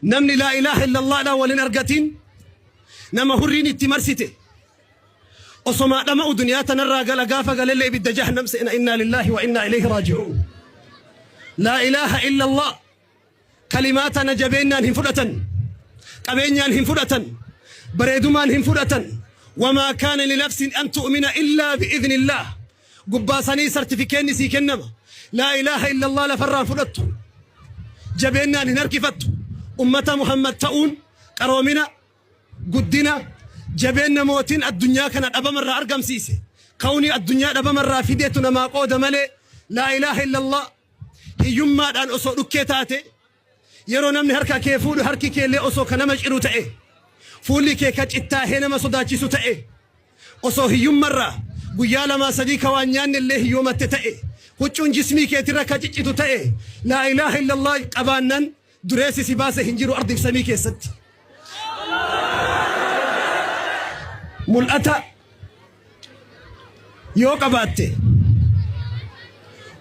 Namni laa ilaaha illallahdhaan wal hin argatin nama hurriin itti marsite osomaa dhama'u duniyaa tanarraa gala gaafa galellee ibidda jahannam seena innaa lillaahi wa innaa ilayhi raaji'uun. Laa ilaaha illallah kalimaa tana jabeennaan hin fudhatan qabeenyaan hin fudhatan bareedumaan hin fudhatan wamaa kaana linafsin an tu'mina illaa bi'idhnillaah Gubbaa sanii sartifikeenni sii kennama. Laa ilaaha illallah lafarraa hin fudhattu. Jabeennaan hin harkifattu. Ummata Muhammad ta'uun qaroomina, guddina, jabeenna mootiin addunyaa kana dhabamarraa argamsiise. Kawnii addunyaa dhabamarraa fideetu namaa qooda malee laa ilaaha illallah hiyyummaadhaan osoo dhukkee taate Yeroo namni harka kee fuudhu harki kee illee osoo ka nama ciru ta'e, fuulli kee ka cittaahee nama sodaachisu ta'e, osoo hiyyummarraa guyyaa lamaa sadii ka waan nyaanne illee hiyyoomatte ta'e, huccuun jismii keetirra ka ciccitu ta'e, laa ilaaha illallah qabaannan dureessi si baase hin jiru ardiif samii keessatti. Mul'ata yoo qabaatte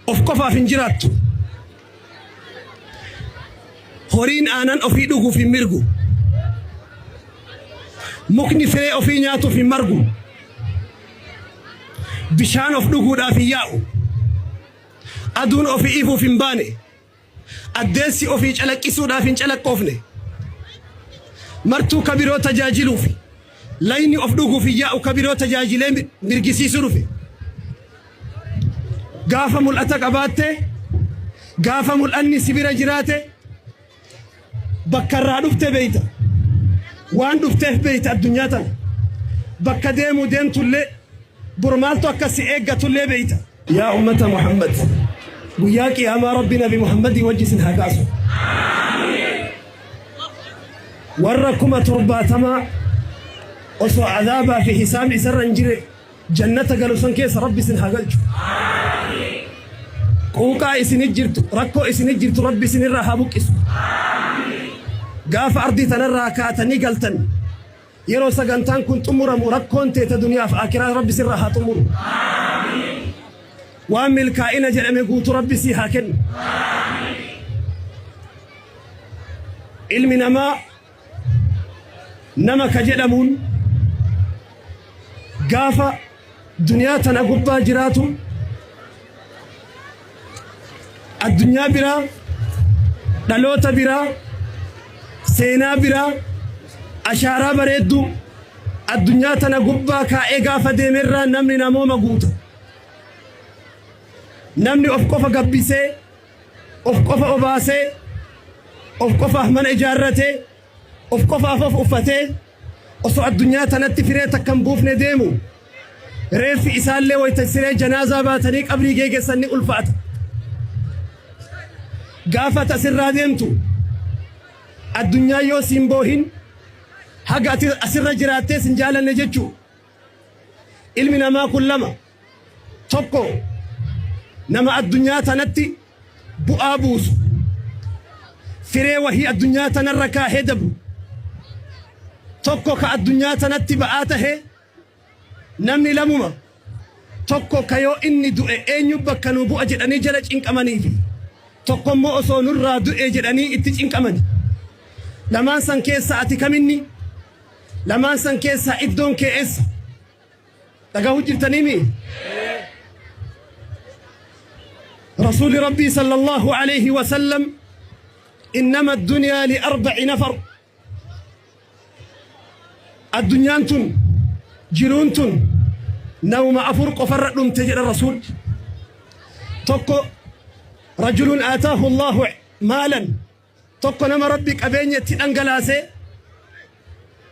of qofaaf hin jiraattu. Horiin aanan ofii dhuguuf hin mirgu. Mukni firee ofii nyaatuuf hin margu. Bishaan of dhuguudhaaf hin yaa'u. Aduun ofii ifuuf hin baane. Addeessi ofii calaqqisuudhaaf hin calaqqoofne. Martuu ka biroo tajaajiluufi. Layni of dhuguuf hin yaa'u ka biroo tajaajilee mirgisiisuu dhufe. Gaafa mul'ata qabaatte, gaafa mul'anni si bira jiraate, bakka irraa dhufte beeyta. Waan dhufteef beeyta addunyaa tana. Bakka deemuu deemtullee, bor maaltu akka si eeggatullee beeyta. Yaa ummata Muhammad, guyyaa qiyaamaa Rabbi Nabi Muhammadii wajji isin haa kaasu. Warra 70,000 osoo azaabaa fi hisaabni isarra hin jire jannata galu san keessa Rabbi isin haa galchu. Quuqaa isinit jirtu, rakkoo isinit jirtu Rabbi isinirraa haa buqqisu. Gaafa ardii tanarraa kaatanii galtan Yeroo sagantaan kun xumuramu rakkoon tee ta duniyaaf aakiraa Rabbi sirraa haa xumuru. Waan milkaa'ina jedhame guutuu Rabbi sii haa kennu. Ilmi namaa nama ka jedhamuun gaafa duniyaa tana gubbaa jiraatu addunyaa biraa dhaloota biraa seenaa biraa ashaaraa bareedduu addunyaa tana gubbaa kaa'ee gaafa deemerraa namni namooma guuta. Namni of qofa gabbisee of qofa obaasee of qofaaf mana ijaarratee of qofaaf of uffatee osoo addunyaa tanatti firee takka hin buufne deemu reeffi isaallee wayta siree janaazaa baatanii qabrii geegessan ni ulfaata. Gaafa ati asirraa deemtu addunyaa yoo siin boohin haga ati asirra jiraattee sin jaalanne jechuu. Ilmi namaa kun lama tokko nama addunyaa tanatti bu'aa buusu firee wahii addunyaa tanarra kaahee dabru tokko ka addunyaa tanatti ba'aa tahee namni lamuma tokko ka yoo inni du'e eenyu bakka nu bu'a jedhanii jala cinqamanii fi tokko immoo osoo nurraa du'e jedhanii itti cinqamani. Lamaan san keessaa ati kaminni? Lamaan san keessaa iddoon kee eessa? Dhagahu jirtaniimi? Rasuulli Rabbii sallallahu alayhi wa sallam innama addunyaa li arba'i nafar addunyaan tun jiruun tun namuma afur qofarra dhumte jedha Rasuulli. Tokko rajulun aataahu Allahu maalan Tokko nama Rabbi qabeenya itti dhangalaasee,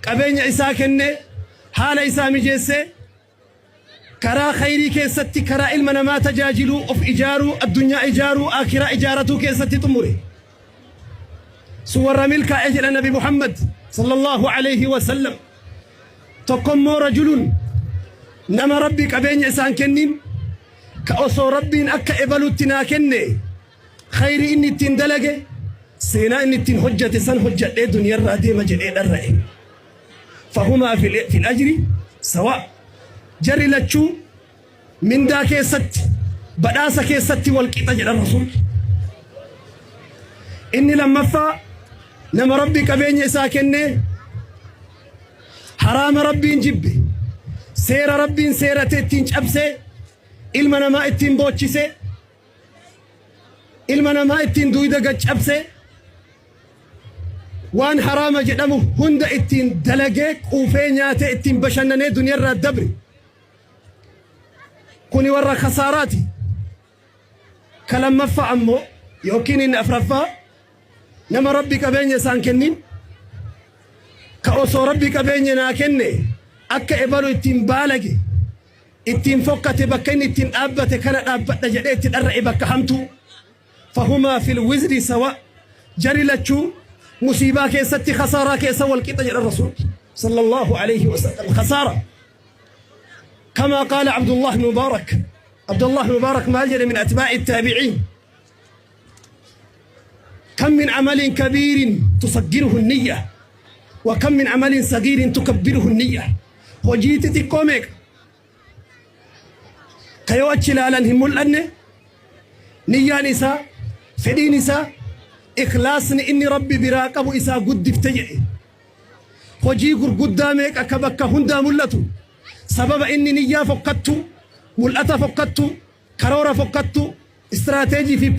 qabeenya isaa kennee, haala isaa mijeessee, karaa khayrii keessatti karaa ilma namaa tajaajiluu, of ijaaruu, addunyaa ijaaruu, aakiraa ijaaratuu keessatti xumure. Sun warra milkaa'e jedha Nabi Muhammad sallallahu alayhi wa sallam. Tokko immoo rajulun nama Rabbi qabeenya isaan kennin ka osoo Rabbiin akka ebalutti naa kenne Khayrii inni ittiin dalage, seenaa inni ittiin hojjate san hojjadhee duniyarraa deema jedhee dharra'e. Fahumaa fil ajri sawa. Jarri lachuu mindaa keessatti, badhaasa keessatti wal qixa jedhan Rasuulli. Inni lammaffaa Nama Rabbi qabeenya isaa kennee haraama Rabbiin jibbe, seera Rabbiin seerate ittiin cabsee, ilma namaa ittiin boochise, ilma namaa ittiin duyda gad cabsee, waan haraama jedhamu hunda ittiin dalagee quufee nyaatee ittiin bashannanee duniyarraa dabre. Kuni warra kasaaraati. Ka lammaffaa ammoo yookiin inni afraffaa nama Rabbi qabeenya isaan kennin, ka osoo Rabbi qabeenya naa kenne akka ebalu ittiin baalage, ittiin fokkate, bakka inni ittiin dhaabbate kana dhaabbadha jedhee itti dharra'e bakka hamtuu. Fahumaa fil wizri sawa, jari lachuu musiibaa keessatti, khasaaraa keessa wal qixa jedha Rasuul sallallahu alayhi wasallam. Khasaara. كما قال عبد الله مبارك، عبد الله مبارك maal jedhe من أتباع التابعين: كم من عمل كبير تصغره النية وكم من عمل صغير تكبره النية. Hojii xixiqqoo meeqa ka yoo achi ilaalan hin mul'anne, niyyaan isaa, fedhiin isaa, ikhlaasni inni Rabbi biraa qabu isaa guddifte jedhe. Hojii gurguddaa meeqa ka bakka hundaa mul'atu, sababa inni niyyaa fokkattu, mul'ata fokkattu, karoora fokkattu, istiraateejii fi